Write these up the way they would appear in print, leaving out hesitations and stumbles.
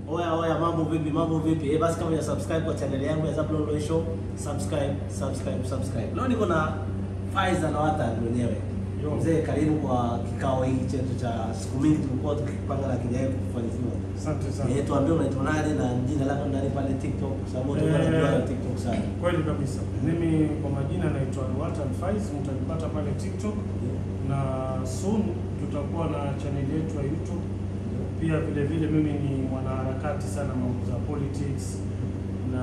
Oya oya, mambo vipi, mambo vipi? Eh, basi kama ya subscribe kwa channel yangu ya Zablon Loy Show, subscribe, subscribe, subscribe. Leo niko na Faiz Alwatan mwenyewe. Mzee, karibu kwa kikao hiki chetu cha siku mingi tumekuwa tukipanga na kijaye kufanikiwa. Asante sana. Eh, tuambie unaitwa nani na jina lako ndani pale TikTok kwa sababu tulikuwa tunajua TikTok sana. Kweli kabisa. Mimi kwa majina naitwa Alwatan Faiz, mtanipata pale TikTok. Na soon tutakuwa na channel yetu ya YouTube. Pia vile vile mimi ni mwanaharakati sana mambo za politics na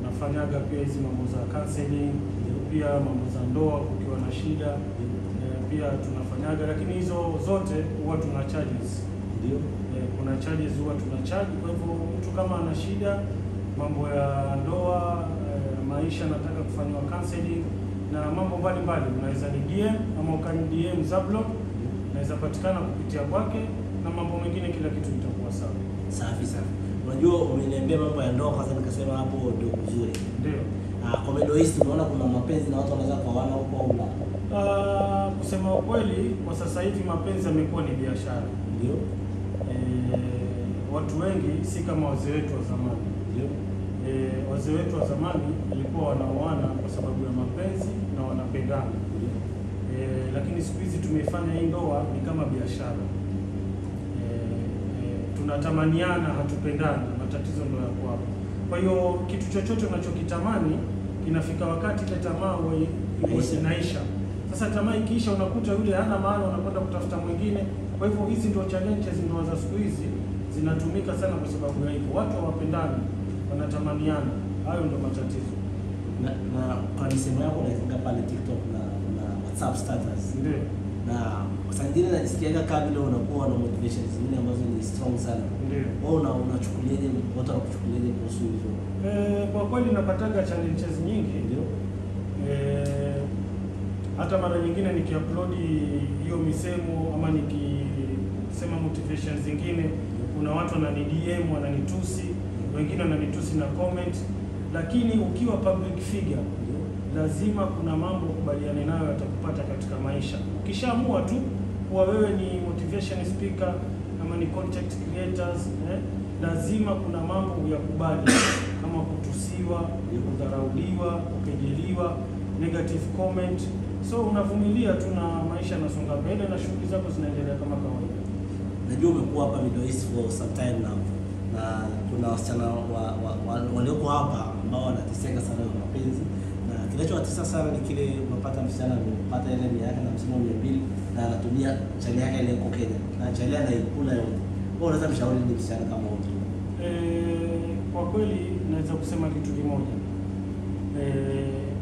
nafanyaga pia hizi mambo za counseling, pia mambo za ndoa kukiwa na shida. Pia tunafanyaga, lakini hizo zote huwa tuna charges. Ndio. Kuna charges huwa tuna charge. Kwa hivyo mtu kama ana shida mambo ya ndoa, maisha, nataka kufanywa counseling na mambo mbalimbali, unaweza ni DM ama ukani DM Zablon, naweza patikana kupitia kwake na mambo mengine, kila kitu kitakuwa sawa. Safi safi. Unajua umeniambia mambo ya ndoa kwanza, nikasema hapo ndio kuzuri. Ndio. Kwa Middle East unaona kuna mapenzi na watu wanaweza kuoana huko au la? Kusema ukweli kwa sasa hivi mapenzi yamekuwa ni biashara. Ndio. Watu wengi si kama wazee wetu wa zamani. Ndio. Wazee wetu wa zamani walikuwa wanaoana kwa sababu ya mapenzi na wanapendana. Ndio. Lakini siku hizi tumeifanya hii ndoa ni kama biashara. Tunatamaniana, hatupendani, matatizo ndio yako hapo. Kwa hiyo kitu chochote unachokitamani kinafika wakati ile tamaa inaisha. Sasa tamaa ikiisha unakuta yule hana maana, unakwenda kutafuta mwingine. Kwa hivyo hizi ndio challenges ndoa za siku hizi zinatumika sana kwa sababu ya hivyo. Watu hawapendani, wanatamaniana. Hayo ndio matatizo. Na kwa misemo yako unaitenga pale TikTok na WhatsApp status. Ndio. Na saa nyingine najisikiaga kama vile unakuwa na motivation zingine ambazo ni strong sana. Ndio. Wewe unachukuliaje, watu wanakuchukuliaje kuhusu hizo? Kwa kweli napataga challenges nyingi. Ndio. Hata mara nyingine nikiupload hiyo misemo ama nikisema motivation zingine, kuna watu wanani DM, wananitusi, wengine wananitusi na comment. Lakini ukiwa public figure lazima kuna mambo ukubaliane nayo yatakupata katika maisha. Ukishaamua tu kuwa wewe ni motivation speaker ama ni content creators, lazima kuna mambo uyakubali kama kutusiwa, kudharauliwa, kukejeliwa, negative comment. So unavumilia tu na maisha yanasonga mbele na shughuli zako zinaendelea kama kawaida. Najua umekuwa hapa Middle East for some time now, na kuna wasichana walioko hapa ambao wanateseka sana na mapenzi, na kinachowatesa sana ni kile unapata msichana amepata ile miaka na msimu 200 na anatumia chali yake ile iko Kenya na chali anaikula yote. Wewe unaweza mshauri ni msichana kama huyo? Kwa kweli naweza kusema kitu kimoja.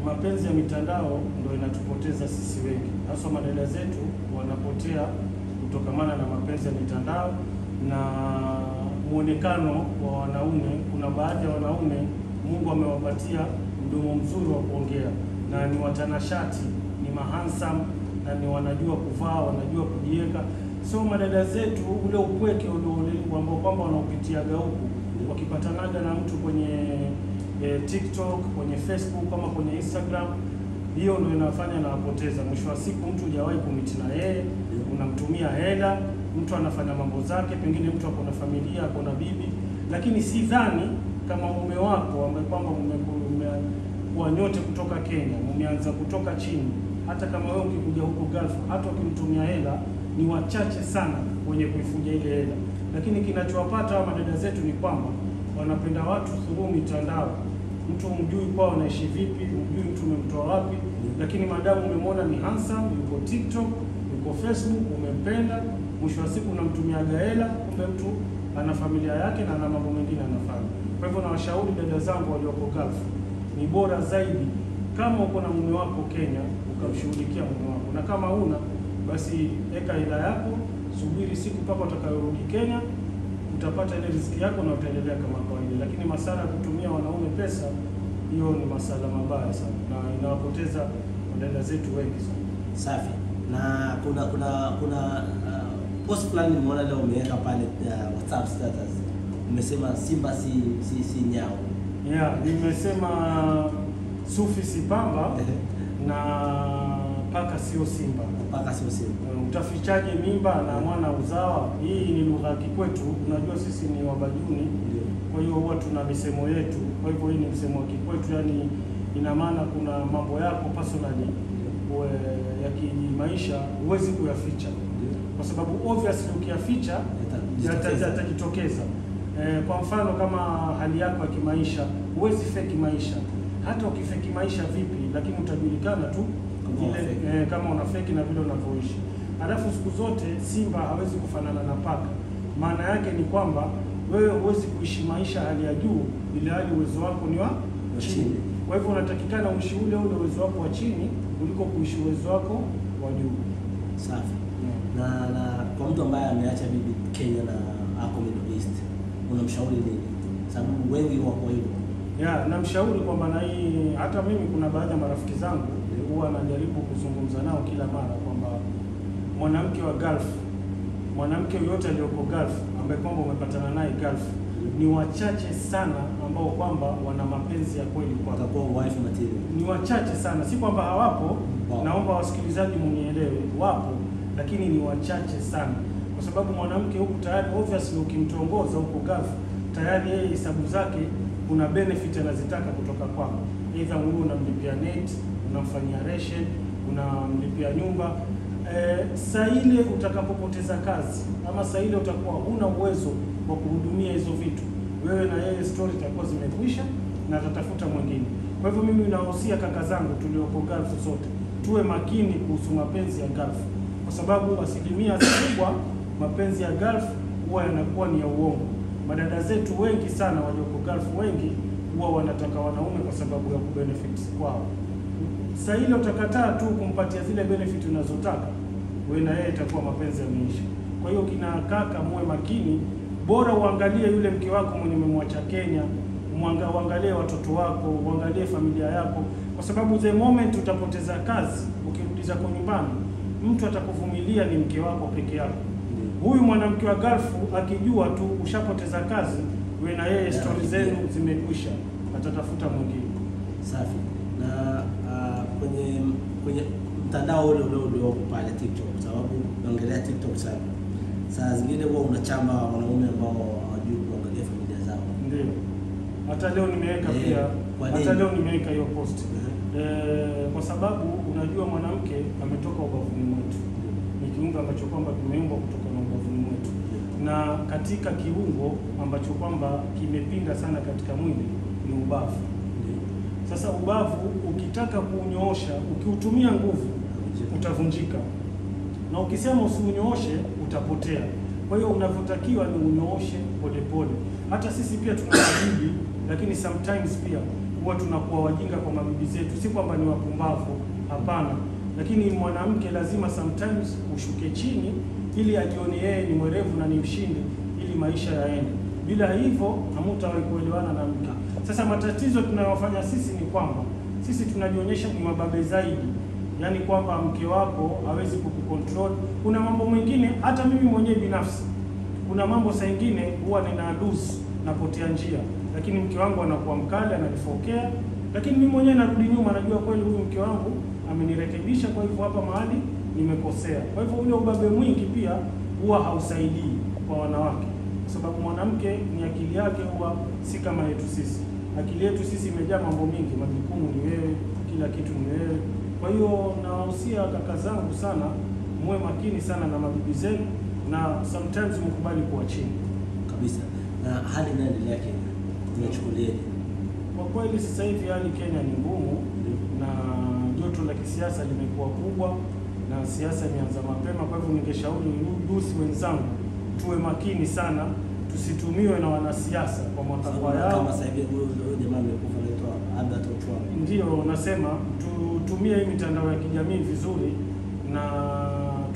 Mapenzi ya mitandao ndio inatupoteza sisi wengi. Hasa madada zetu wanapotea kutokamana na mapenzi ya mitandao na muonekano wa wanaume. Kuna baadhi ya wanaume Mungu amewapatia mdomo mzuri wa kuongea na ni watanashati, ni mahandsome na ni wanajua kuvaa, wanajua kujiweka. So madada zetu ule upweke ule ambao kwamba wanaopitiaga huku wakipatanaga na mtu kwenye TikTok, kwenye Facebook ama kwenye Instagram, hiyo ndio inafanya na wapoteza. Mwisho wa siku mtu hujawahi kumiti na yeye, unamtumia hela, mtu anafanya mambo zake, pengine mtu ako na familia, ako na bibi, lakini si dhani kama mume wako ambaye kwamba mmekuwa nyote kutoka Kenya, mmeanza kutoka chini. Hata kama wewe ukikuja huko Gulf, hata ukimtumia hela ni wachache sana wenye kuifuja ile hela. Lakini kinachowapata hawa madada zetu ni kwamba wanapenda watu through mitandao. Mtu umjui kwao anaishi vipi, umjui mtu umemtoa wapi, lakini madamu umemwona ni handsome, yuko TikTok, yuko Facebook, umempenda, mwisho wa siku unamtumiaga hela, kumbe mtu ana familia yake na ana mambo mengine anafanya. Kwa hivyo nawashauri dada zangu walioko Gulf, ni bora zaidi kama uko na mume wako Kenya ukamshughulikia mume wako, na kama huna basi eka hela yako, subiri siku mpaka utakayorudi Kenya, utapata ile riziki yako na utaendelea kama kawaida. Lakini masala ya kutumia wanaume pesa, hiyo ni masala mabaya sana na inawapoteza wadada zetu wengi sana. Safi. Na kuna post fulani nimeona leo umeweka pale WhatsApp status. Umesema Simba si nyao. Yeah, nimesema sufi si pamba na paka sio simba. Paka sio simba. Utafichaje mimba na mwana uzawa? Hii ni lugha ya kikwetu. Unajua sisi ni Wabajuni, kwa hiyo huwa tuna misemo yetu. Kwa hivyo hii ni msemo wa kikwetu, yani ina maana kuna mambo yako personally ya kimaisha huwezi kuyaficha, kwa sababu obviously ukiyaficha yatajitokeza. Kwa mfano kama hali yako ya kimaisha, huwezi feki maisha. Hata ukifeki maisha vipi, lakini utajulikana tu vile, kama una feki na vile unavyoishi. Alafu siku zote simba hawezi kufanana na paka. Maana yake ni kwamba wewe huwezi kuishi maisha hali ya juu bila hali uwezo wako ni wa chini. Kwa hivyo unatakikana uishi ule ule uwezo wako wa chini kuliko kuishi uwezo wako wa juu. Safi. Na kwa mtu ambaye ameacha bibi Kenya na ako Middle East, unamshauri nini? Sababu wengi wako hivyo. Ya, namshauri kwamba na hii hata mimi kuna baadhi ya marafiki zangu huwa najaribu kuzungumza nao kila mara kwamba mwanamke wa Gulf, mwanamke yoyote aliyoko Gulf ambaye kwamba umepatana naye Gulf, ni wachache sana ambao kwamba wana mapenzi ya kweli kwa watakuwa wife material. Ni wachache sana, si kwamba hawapo. Wow. Naomba wasikilizaji munielewe, wapo lakini ni wachache sana. Kwa sababu mwanamke huku tayari obviously ukimtongoza huko Gulf tayari yeye hesabu zake kuna benefit anazitaka kutoka kwako. Either wewe unamlipia net, unamfanyia ration, unamlipia nyumba. Saa ile utakapopoteza kazi ama saa ile utakuwa huna uwezo wa kuhudumia hizo vitu, wewe na yeye story itakuwa zimekwisha na atatafuta mwingine. Kwa hivyo mimi nawahusia kaka zangu tulioko Gulf sote tuwe makini kuhusu mapenzi ya Gulf, kwa sababu asilimia kubwa mapenzi ya Gulf huwa yanakuwa ni ya uongo. Madada zetu wengi sana walioko Gulf wengi huwa wanataka wanaume kwa sababu ya kubenefit kwao. Saa ile utakataa tu kumpatia zile benefit unazotaka, wewe na yeye itakuwa mapenzi yameisha. Kwa hiyo kina kaka muwe makini, bora uangalie yule mke wako mwenye umemwacha Kenya, uangalie watoto wako, uangalie familia yako, kwa sababu the moment utapoteza kazi ukirudi zako nyumbani, mtu atakuvumilia ni mke wako peke yako. Huyu mwanamke wa Gulf akijua tu ushapoteza kazi, wewe na yeye story zenu zimekwisha, atatafuta mwingine. Safi. Na kwenye mtandao ule uliopo pale TikTok, sababu naongelea TikTok sana. Saa zingine huwa unachamba wanaume ambao hawajui kuangalia familia zao. Ndio. Hata leo nimeweka pia, hata leo nimeweka hiyo post. Kwa sababu unajua mwanamke ametoka ubavuni mwetu. Ni kiungo ambacho kwamba kimeumbwa kutoka na ubavuni mwetu. Na katika kiungo ambacho kwamba kimepinda sana katika mwili ni ubavu. Sasa ubavu ukitaka kuunyoosha, ukiutumia nguvu utavunjika. Na ukisema usiunyooshe utapotea. Kwa hiyo unavyotakiwa ni unyooshe polepole. Hata sisi pia tuna mabibi, lakini sometimes pia huwa tunakuwa wajinga kwa mabibi zetu. Si kwamba ni wapumbavu, hapana. Lakini mwanamke lazima sometimes ushuke chini ili ajione yeye ni mwerevu na ni mshindi ili maisha yaende. Bila hivyo hamtawahi kuelewana na mke. Sasa matatizo tunayofanya sisi ni kwamba sisi tunajionyesha ni mababe zaidi. Yaani kwamba mke wako hawezi kukucontrol. Kuna mambo mengine hata mimi mwenyewe binafsi, kuna mambo saa nyingine huwa nina lose, napotea njia, lakini mke wangu anakuwa mkali, ananifokea, lakini mimi mwenyewe narudi nyuma, najua kweli huyu mke wangu amenirekebisha, kwa hivyo hapa mahali nimekosea. Kwa hivyo ule ubabe mwingi pia huwa hausaidii kwa wanawake, kwa sababu mwanamke ni akili yake huwa si kama yetu sisi. Akili yetu sisi imejaa mambo mingi, majukumu ni wewe, kila kitu ni wewe. Kwa hiyo nawahusia kaka zangu sana, muwe makini sana na mabibi zenu na sometimes mkubali kuwa chini kabisa. Na hali inaendelea Kenya, tunachukuliaje? Kwa kweli sasa hivi hali Kenya ni ngumu na joto la kisiasa limekuwa kubwa na siasa imeanza mapema. Kwa hivyo ningeshauri youth wenzangu tuwe makini sana, tusitumiwe na wanasiasa kwa matakwa yao. Kama sasa hivi huyo jamaa amekufa anaitwa Albert Ojwang. Ndio nasema tutumie hii mitandao ya kijamii vizuri na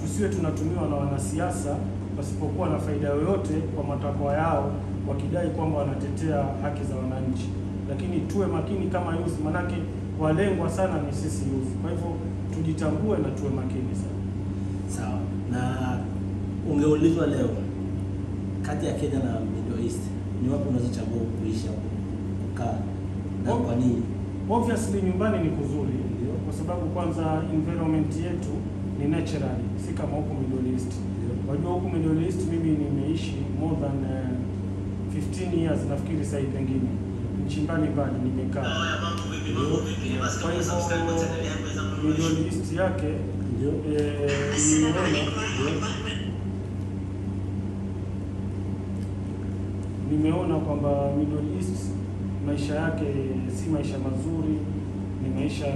tusiwe tunatumiwa na wanasiasa pasipokuwa na faida yoyote kwa matakwa yao, wakidai kwamba wanatetea haki za wananchi. Lakini tuwe makini kama youth, manake walengwa sana ni sisi youth. Kwa hivyo tujitambue na tuwe makini sana. Sawa. Na ungeulizwa leo kati ya Kenya na Middle East, ni wapi unaweza chagua kuishi au kukaa na kwa nini? Obviously nyumbani ni kuzuri, kwa sababu kwanza environment yetu ni natural, si kama huku Middle East. Wajua huku Middle East mimi nimeishi more than 15 years nafikiri sasa pengine nchi mbalimbali nimekaa. Kwa hivyo Middle East yake nimeona kwamba Middle East maisha yake si maisha mazuri, ni maisha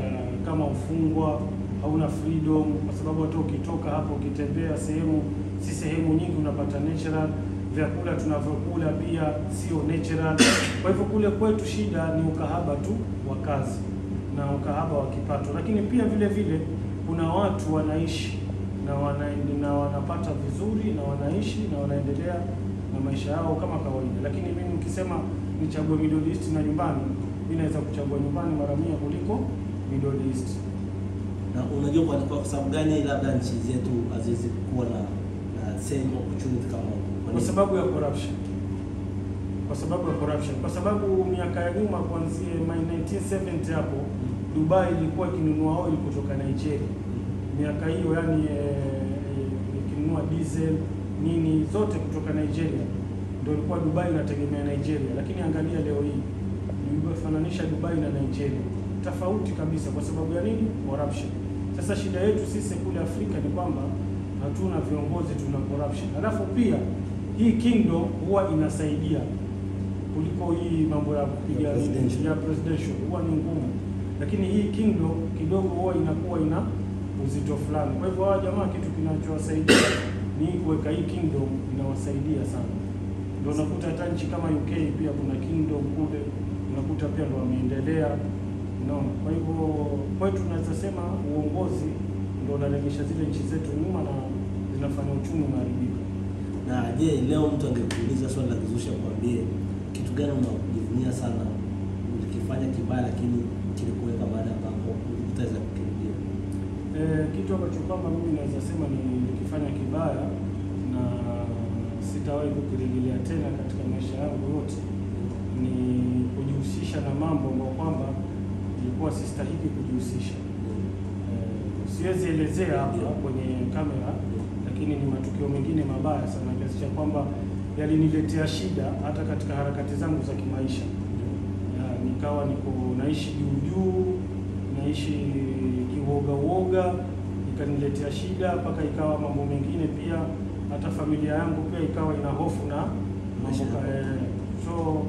kama ufungwa, hauna freedom, kwa sababu hata ukitoka hapo ukitembea sehemu, si sehemu nyingi unapata natural, vyakula tunavyokula pia sio natural. Kwa hivyo kule kwetu shida ni ukahaba tu wa kazi na ukahaba wa kipato, lakini pia vile vile kuna watu wanaishi na wanapata vizuri na wanaishi na wanaendelea na maisha yao kama kawaida. Lakini mimi nikisema nichague Middle East na nyumbani, mimi naweza kuchagua nyumbani mara 100 kuliko Middle East. Na unajua kwa sababu gani labda nchi zetu haziwezi kuwa na same opportunity kama huko? Kwa sababu ya corruption. Kwa sababu ya corruption. Kwa sababu miaka ya nyuma kuanzia 1970 hapo Dubai ilikuwa ikinunua oil kutoka Nigeria. Miaka hiyo yani ikinunua diesel nini zote kutoka Nigeria. Ndio ilikuwa Dubai inategemea Nigeria. Lakini angalia leo hii, fananisha Dubai na Nigeria, tofauti kabisa. Kwa sababu ya nini? Corruption. Sasa shida yetu sisi kule Afrika ni kwamba hatuna viongozi, tuna corruption. Alafu pia hii kingdom huwa inasaidia kuliko hii mambo ya kupiga ya presidential, huwa ni ngumu. Lakini hii kingdom kidogo huwa inakuwa ina uzito fulani. Kwa hivyo hawa jamaa kitu kinachowasaidia ni kuweka hii kingdom, inawasaidia sana. Ndio unakuta hata nchi kama UK pia kuna kingdom kule, unakuta pia ndio wameendelea. Unaona? Kwa hivyo kwetu tunaweza sema uongozi ndio unaregesha zile nchi zetu nyuma na zinafanya uchumi unaharibika. Na je, leo mtu angekuuliza swali la kizusha kwambie kitu gani unajivunia sana ulikifanya kibaya lakini kilikuweka baada ambapo utaweza kukirudia? Kitu ambacho kwamba mimi naweza sema ni nilikifanya kibaya na sitawahi kukirejelea tena katika maisha yangu yote ni kujihusisha na mambo ambayo kwamba nilikuwa sistahiki kujihusisha. Siwezi elezea hapa kwenye kamera, lakini ni matukio mengine mabaya sana kiasi cha kwamba yaliniletea shida hata katika harakati zangu za kimaisha. Nikawa niko naishi juu juu, naishi kiwoga woga, ikaniletea shida mpaka ikawa mambo mengine pia hata familia yangu pia ikawa ina hofu na mambo so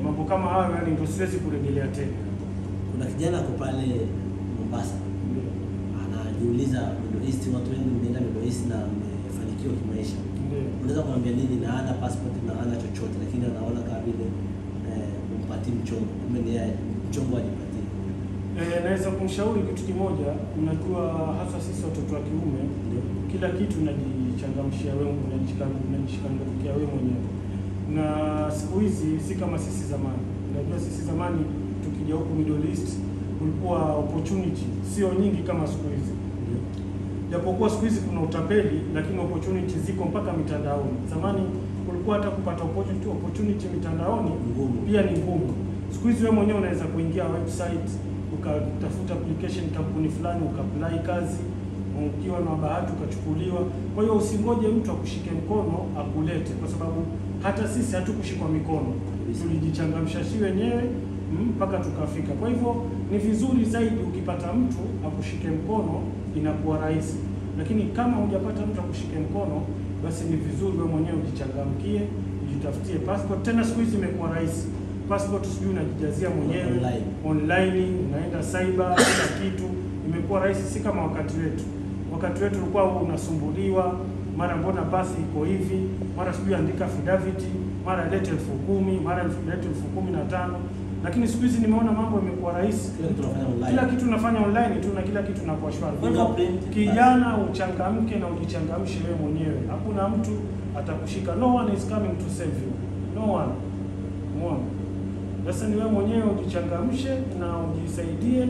mambo kama hayo yani ndio siwezi kurejelea tena. Kuna kijana ako pale Mombasa anajiuliza Middle East, watu wengi mmeenda Middle East na mmefanikiwa kimaisha. Unaweza kumwambia nini na hana passport na hana chochote, lakini anaona kama vile umpatie mchongo, kumbe ni yeye mchongo ajipatie? Naweza kumshauri kitu kimoja. Unajua hasa sisi watoto wa kiume kila kitu unajichangamshia wewe, unajichangamkia wewe mwenyewe. Na siku hizi si kama sisi zamani. Unajua sisi zamani tukija huku Middle East kulikuwa opportunity sio nyingi kama siku hizi. Japokuwa siku hizi kuna utapeli, lakini opportunity ziko mpaka mitandaoni. Zamani kulikuwa hata kupata opportunity mitandaoni pia ni ngumu. Siku hizi wewe mwenyewe unaweza kuingia website, ukatafuta application kampuni fulani, uka-apply kazi, ukiwa na bahati ukachukuliwa. Kwa hiyo usingoje mtu akushike mkono akulete, kwa sababu hata sisi hatukushikwa mikono, tulijichangamsha sisi wenyewe mpaka tukafika. Kwa hivyo ni vizuri zaidi ukipata mtu akushike mkono, inakuwa rahisi. Lakini kama hujapata mtu akushike mkono, basi ni vizuri wewe mwenyewe ujichangamkie, ujitafutie passport. Tena siku hizi imekuwa rahisi. Passport sijui unajijazia mwenyewe online, unaenda cyber, kila kitu imekuwa rahisi, si kama wakati wetu. Wakati wetu ulikuwa unasumbuliwa, mara mbona basi iko hivi, mara sijui andika affidavit, mara lete 10,000, mara lete 15,000. Lakini siku hizi nimeona mambo yamekuwa rahisi. Kila kitu unafanya online tu na kila kitu inakuwa shwari. Kijana uchangamke na ujichangamshe wewe mwenyewe. Hakuna mtu atakushika. No one is coming to save you. No one. Umeona? Sasa ni wewe mwenyewe ujichangamshe na ujisaidie.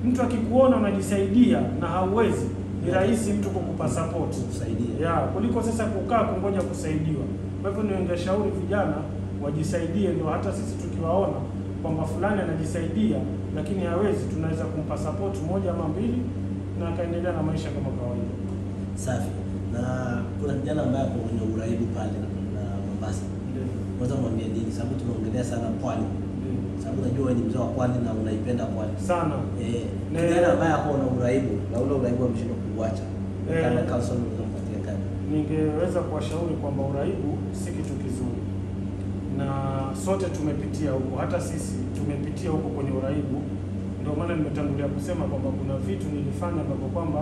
Mtu akikuona unajisaidia na hauwezi, ni rahisi mtu kukupa support, kusaidia. Kuliko sasa kukaa kungoja kusaidiwa. Kwa hivyo ningeshauri vijana wajisaidie, ndio hata sisi tukiwaona kwamba fulani anajisaidia lakini hawezi, tunaweza kumpa support moja ama mbili na akaendelea na maisha kama kawaida. Safi. Na kuna kijana ambaye ako kwenye uraibu pale na Mombasa. Ndio. Unaweza kumwambia nini? Sababu tumeongelea sana pwani. Ndio. Sababu najua wewe ni mzee wa pwani na unaipenda pwani. Sana. Kijana ambaye ako na uraibu na ule uraibu ameshindwa kuuacha. Kama counsel unaweza kumpatia gani? Ningeweza kuwashauri kwamba uraibu si kitu kizuri. Na sote tumepitia huko, hata sisi tumepitia huko kwenye uraibu. Ndio maana nimetangulia kusema kwamba kuna vitu nilifanya ambapo kwamba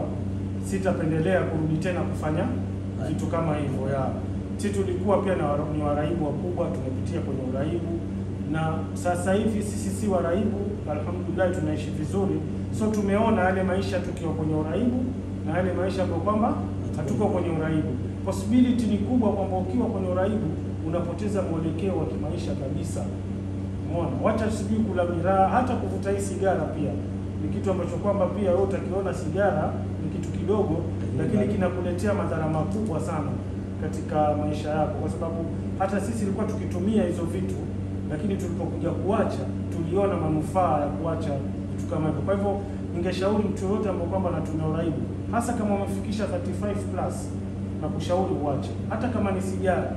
sitapendelea kurudi tena kufanya vitu kama hivyo. Ya sisi tulikuwa pia ni waraibu wakubwa, tumepitia kwenye uraibu, na sasa hivi sisi si waraibu, alhamdulillah tunaishi vizuri. So tumeona yale maisha tukiwa kwenye uraibu na yale maisha ambayo kwamba hatuko kwenye uraibu. Possibility ni kubwa kwamba ukiwa kwenye uraibu unapoteza mwelekeo wa kimaisha kabisa. Umeona? Wacha sijui kula miraa, hata kuvuta hii sigara pia ni kitu ambacho kwamba pia wewe utakiona sigara ni kitu kidogo, lakini kinakuletea madhara makubwa sana katika maisha yako, kwa sababu hata sisi ilikuwa tukitumia hizo vitu, lakini tulipokuja kuacha tuliona manufaa ya kuacha vitu kama hivyo. Kwa hivyo ningeshauri mtu yoyote ambaye kwamba anatumia uraibu, hasa kama umefikisha 35 plus, na kushauri uache, hata kama ni sigara.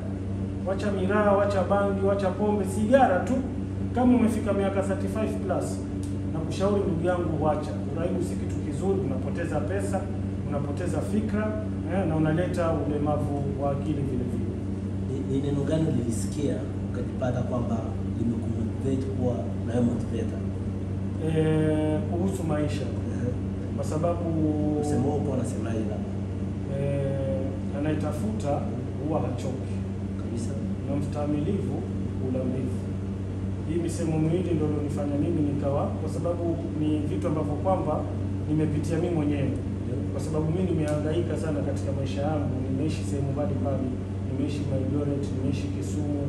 Wacha miraa, wacha bangi, wacha pombe, sigara tu. Kama umefika miaka 35 plus, na kushauri ndugu yangu, wacha. Uraibu si kitu kizuri, unapoteza pesa, unapoteza fikra, na unaleta ulemavu wa akili vile vile. Ni neno gani ulilisikia ukajipata kwamba limekumotivate kuwa na wewe motivator? Kuhusu maisha. Kwa sababu msemo huo unasemaje labda? Anayetafuta huwa hachoki kabisa, na mstahimilivu hula mbivu. Hii misemo miwili ndio ilionifanya mimi nikawa, kwa sababu ni vitu ambavyo kwamba nimepitia mimi mwenyewe. Kwa sababu mimi nimehangaika sana katika maisha yangu, nimeishi sehemu mbalimbali, nimeishi Eldoret, nimeishi Kisumu,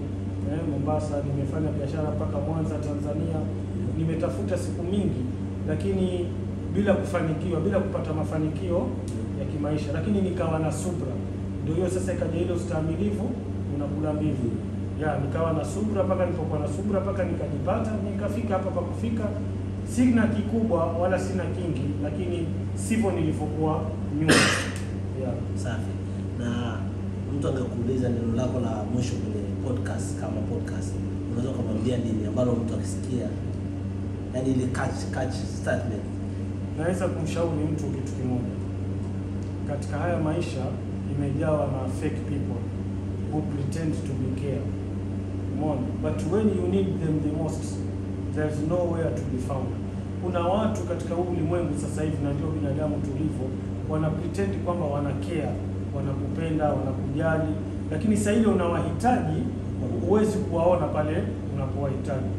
Mombasa, nimefanya biashara mpaka Mwanza Tanzania. Nimetafuta siku mingi lakini bila kufanikiwa, bila kupata mafanikio ya kimaisha, lakini nikawa na subra. Ndio hiyo sasa ikaja ile ustahimilivu unakula mbivu. Ya, nikawa na subra mpaka nilipokuwa na subra mpaka nikajipata, nikafika hapa pa kufika. Sina kikubwa wala sina kingi, lakini sivyo nilivyokuwa nyuma. Ya, safi. Na mtu angekuuliza neno lako la mwisho kwenye podcast, kama podcast, unaweza kumwambia nini ambalo mtu akisikia, yaani ile catch statement? Naweza kumshauri mtu kitu kimoja. Katika haya maisha imejawa na fake people who pretend to be care. Umeona? But when you need them the most, there's nowhere to be found. Kuna watu katika huu ulimwengu sasa hivi, na ndio binadamu tulivyo, wana pretend kwamba wana care, wanakupenda, wanakujali, lakini sasa ile unawahitaji huwezi kuwaona pale unapowahitaji.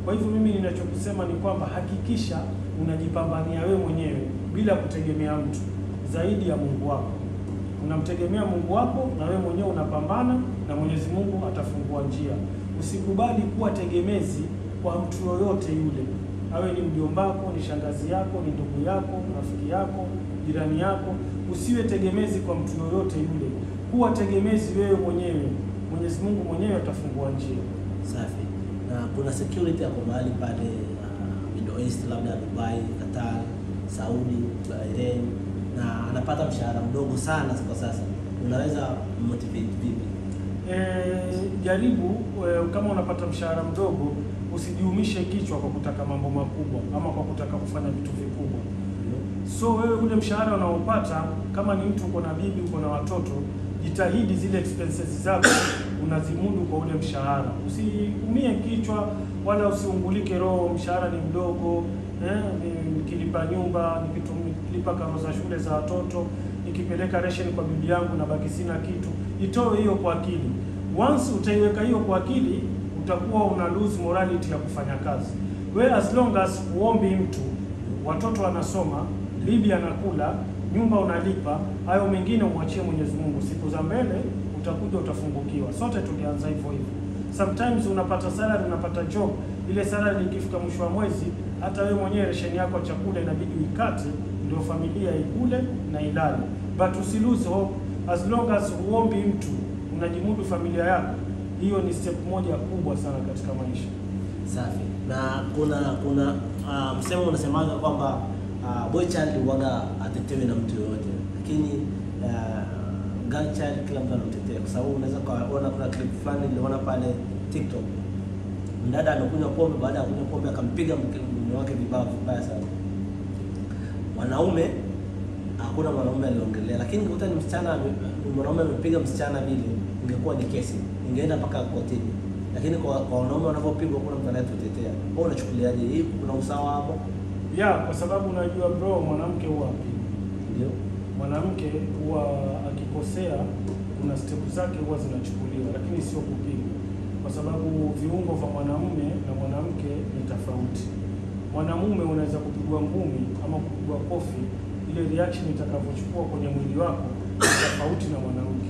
Kwa hivyo mimi ninachokusema ni kwamba hakikisha unajipambania wewe mwenyewe bila kutegemea mtu zaidi ya Mungu wako. Unamtegemea Mungu wako na wewe mwenyewe unapambana, na Mwenyezi Mungu atafungua njia. Usikubali kuwa tegemezi kwa mtu yoyote yule, awe ni mjombako, ni shangazi yako, ni ndugu yako, rafiki yako, jirani yako. Usiwe tegemezi kwa mtu yoyote yule. Kuwa tegemezi wewe mwenyewe. Mwenyezi Mungu mwenyewe atafungua njia. Safi. Na kuna security yako mahali pale Middle East, labda Dubai, Qatar, Saudi, Bahrain, na anapata mshahara mdogo sana kwa sasa, unaweza motivate vipi? Jaribu kama unapata mshahara mdogo, usijiumishe kichwa kwa kutaka mambo makubwa ama kwa kutaka kufanya vitu vikubwa. So wewe ule mshahara unaopata, kama ni mtu uko na bibi, uko na watoto, jitahidi zile expenses zako unazimudu kwa ule mshahara. Usiumie kichwa wala usiungulike roho, mshahara ni mdogo, nikilipa nyumba, nikilipa karo za shule za watoto, nikipeleka ration kwa bibi yangu na baki sina kitu. Itoe hiyo kwa akili. Once utaiweka hiyo kwa akili, utakuwa una lose morality ya kufanya kazi. We as long as uombi mtu, watoto wanasoma, bibi anakula, nyumba unalipa, hayo mengine umwachie Mwenyezi Mungu. Siku za mbele utakuja utafungukiwa. Sote tulianza hivyo hivyo. Sometimes unapata salary, unapata job, ile salary ikifika mwisho wa mwezi, hata wewe mwenyewe ration yako chakula inabidi uikate ndio familia ikule na ilale. But usilose hope, as long as huombi mtu, unajimudu familia yako. Hiyo ni step moja kubwa sana katika maisha. Safi. Na kuna msemo unasemaga kwamba Boy child huwaga atetewe na mtu yoyote, lakini girl child kila mtu anamtetea, kwa sababu unaweza kuona kuna clip fulani niliona pale TikTok, mdada amekunywa pombe, baada ya kunywa pombe akampiga mume wake vibaya sana. Wanaume hakuna mwanaume aliongelea, lakini ungekuta ni msichana, mwanaume amepiga msichana vile, ingekuwa ni kesi, ingeenda mpaka kotini. Lakini kwa wanaume wanapopigwa kuna mtu anayetutetea. Wewe unachukuliaje hii? Kuna usawa hapo? Ya, kwa sababu unajua bro, mwanamke huwa apigwi. Ndio. Mwanamke huwa akikosea kuna step zake huwa zinachukuliwa, lakini sio kupigwa, kwa sababu viungo vya mwanamume na mwanamke ni tofauti. Mwanamume unaweza kupigwa ngumi ama kupigwa kofi, ile reaction itakavyochukua kwenye mwili wako ni tofauti na mwanamke.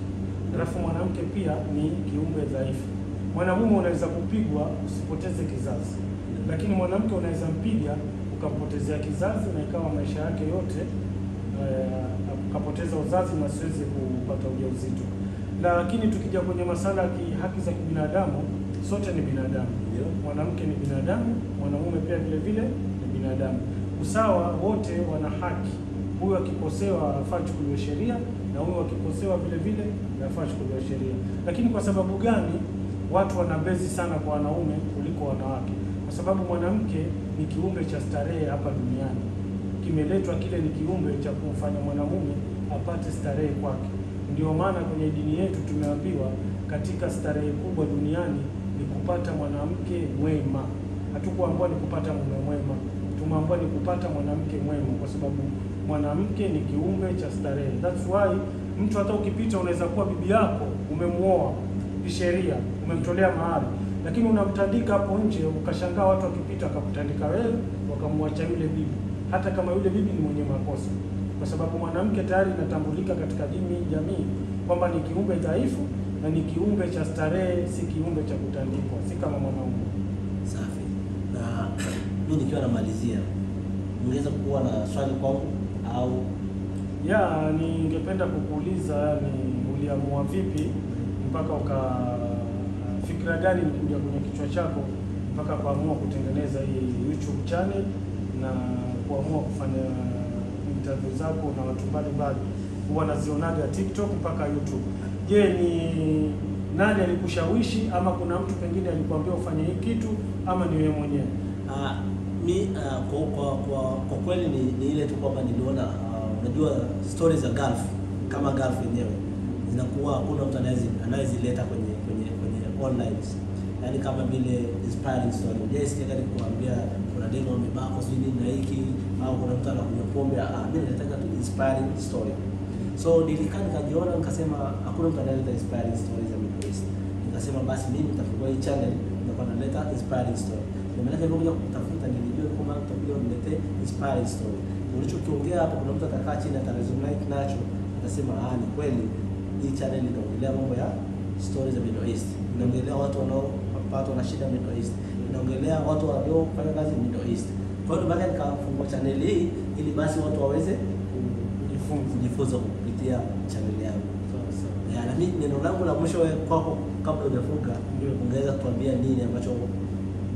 Alafu mwanamke pia ni kiumbe dhaifu. Mwanamume unaweza kupigwa usipoteze kizazi, lakini mwanamke unaweza mpiga ukampotezea kizazi na ikawa maisha yake yote ukapoteza uzazi na siwezi kupata ujauzito. Lakini tukija kwenye masala ya haki za kibinadamu, sote ni binadamu. Mwanamke ni binadamu, mwanamume pia vile vile ni binadamu. Usawa, wote wana haki. Huyu akikosewa anafaa achukuliwe sheria na huyu akikosewa vile vile anafaa achukuliwe sheria. Lakini kwa sababu gani watu wanabezi sana kwa wanaume kuliko wanawake? Kwa sababu mwanamke ni kiumbe cha starehe hapa duniani. Kimeletwa kile ni kiumbe cha kumfanya mwanamume apate starehe kwake. Ndio maana kwenye dini yetu tumeambiwa katika starehe kubwa duniani ni kupata mwanamke mwema. Hatukuambiwa ni kupata mume mwema, tumeambiwa ni kupata mwanamke mwema, kwa sababu mwanamke ni kiumbe cha starehe. That's why mtu hata ukipita unaweza kuwa bibi yako umemuoa kisheria, umemtolea mahari, lakini unamtandika hapo nje, ukashangaa watu wakipita wakakutandika wewe, wakamwacha yule bibi, hata kama yule bibi ni mwenye makosa. Kwa sababu mwanamke tayari inatambulika katika jamii kwamba ni kiumbe dhaifu na ni kiumbe cha starehe, si kiumbe cha kutandikwa, si kama mwanaume. Safi. Na mimi nikiwa namalizia, ungeweza kuwa na swali kwangu au? Ya, ningependa kukuuliza ni uliamua vipi mpaka fikra gani ilikuja kwenye kichwa chako mpaka kuamua kutengeneza hii YouTube channel na kuamua kufanya interview zako na watu mbalimbali? Huwa nazionaga TikTok mpaka YouTube. Je, ni nani alikushawishi ama kuna mtu pengine alikuambia ufanye hii kitu ama ni wewe mwenyewe? Kwa kweli ni ile tu kwamba niliona, unajua stories za Gulf kama Gulf yenyewe zinakuwa hakuna mtu anayezileta kwenye online. Yaani kama vile inspiring story. Unajisikia kuambia kuna demo amebako sijui nini na hiki au kuna mtu anakunywa pombe, mimi nataka tu inspiring story. So nilikaa nikajiona nikasema hakuna mtu anayeleta inspiring stories za Middle East. Nikasema basi mimi nitafungua hii channel nitakuwa naleta inspiring story. Ndio maana nilikuja kutafuta, nilijua kama mtakuja uniletee inspiring story. Ulichokiongea hapo kuna mtu atakaa chini ataresonate nacho, atasema ni kweli hii channel inaongelea mambo ya stories za Middle East. Inaongelea watu wanaopatwa na shida Middle East. Inaongelea watu wanaofanya kazi Middle East. Kwa hiyo baada nikafungua channel hii ili basi watu waweze kujifunza kupitia channel yangu. Sawa. Na mimi neno langu la mwisho kwako kabla hujafunga, ungeweza kutuambia nini ambacho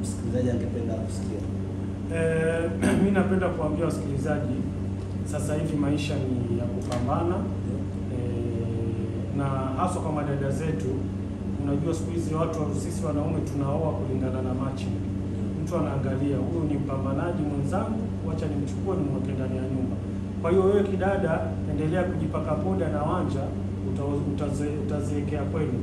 msikilizaji angependa kusikia? Mimi napenda kuambia wasikilizaji sasa hivi maisha ni ya kupambana. Na hasa kwa madada zetu, unajua siku hizi watu sisi wanaume tunaoa kulingana na matching. Mtu anaangalia huyu ni mpambanaji mwenzangu, wacha nimchukue nimweke ndani ya nyumba. Kwa hiyo wewe kidada, endelea kujipaka poda na wanja, utazeekea kweli.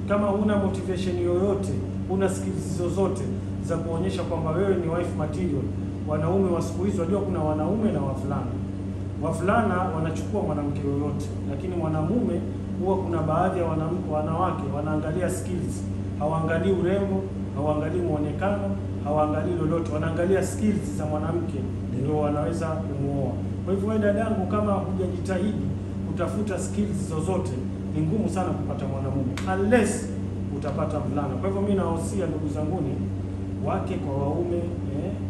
Kama huna motivation yoyote, huna skills zozote za kuonyesha kwamba wewe ni wife material. Wanaume wa siku hizi, unajua kuna wanaume na wavulana. Wavulana wanachukua mwanamke yoyote, lakini mwanamume huwa kuna baadhi ya wanawake wanaangalia skills, hawaangalii urembo, hawaangalii muonekano, hawaangalii lolote, wanaangalia skills za mwanamke ndio wanaweza kumuoa. Kwa hivyo wewe dadangu, kama hujajitahidi kutafuta skills zozote, ni ngumu sana kupata mwanamume unless utapata mvulana. Kwa hivyo mimi nawahusia ndugu zanguni, wake kwa waume,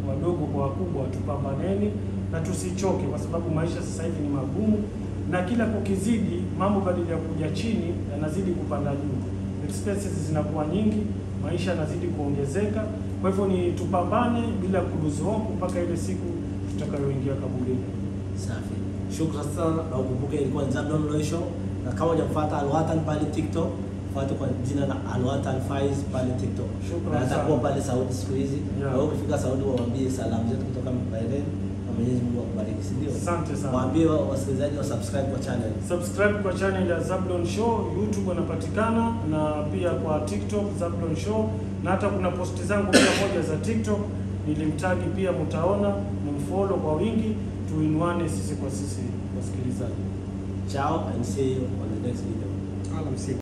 wadogo kwa wakubwa, tupambaneni na tusichoke, kwa sababu maisha sasa hivi ni magumu na kila kukizidi mambo badala ya kuja chini yanazidi kupanda juu. Expenses zinakuwa nyingi, maisha yanazidi kuongezeka. Kwa hivyo ni tupambane bila kulose hope mpaka ile siku tutakayoingia kaburini. Safi. Shukrani sana na ukumbuke ilikuwa ni Zablon Loy Show, na kama hujamfuata Alwatan pale TikTok, fuate kwa jina la Alwatan Faiz pale TikTok. Shukrani Na atakuwa sana. pale Saudi siku hizi. Yeah. Na wewe ukifika Saudi waambie salamu zetu kutoka Bahrain na Mwenyezi Mungu akubariki, si ndio? Asante sana. Waambie wasikilizaji wa subscribe kwa channel. Subscribe kwa channel ya Zablon Show, YouTube anapatikana na pia kwa TikTok Zablon Show, na hata kuna posti zangu pia moja za TikTok nilimtagi pia, mtaona, mumfollow kwa wingi, tuinuane sisi kwa sisi wasikilizaji. Ciao and see you on the next video. Alamsik.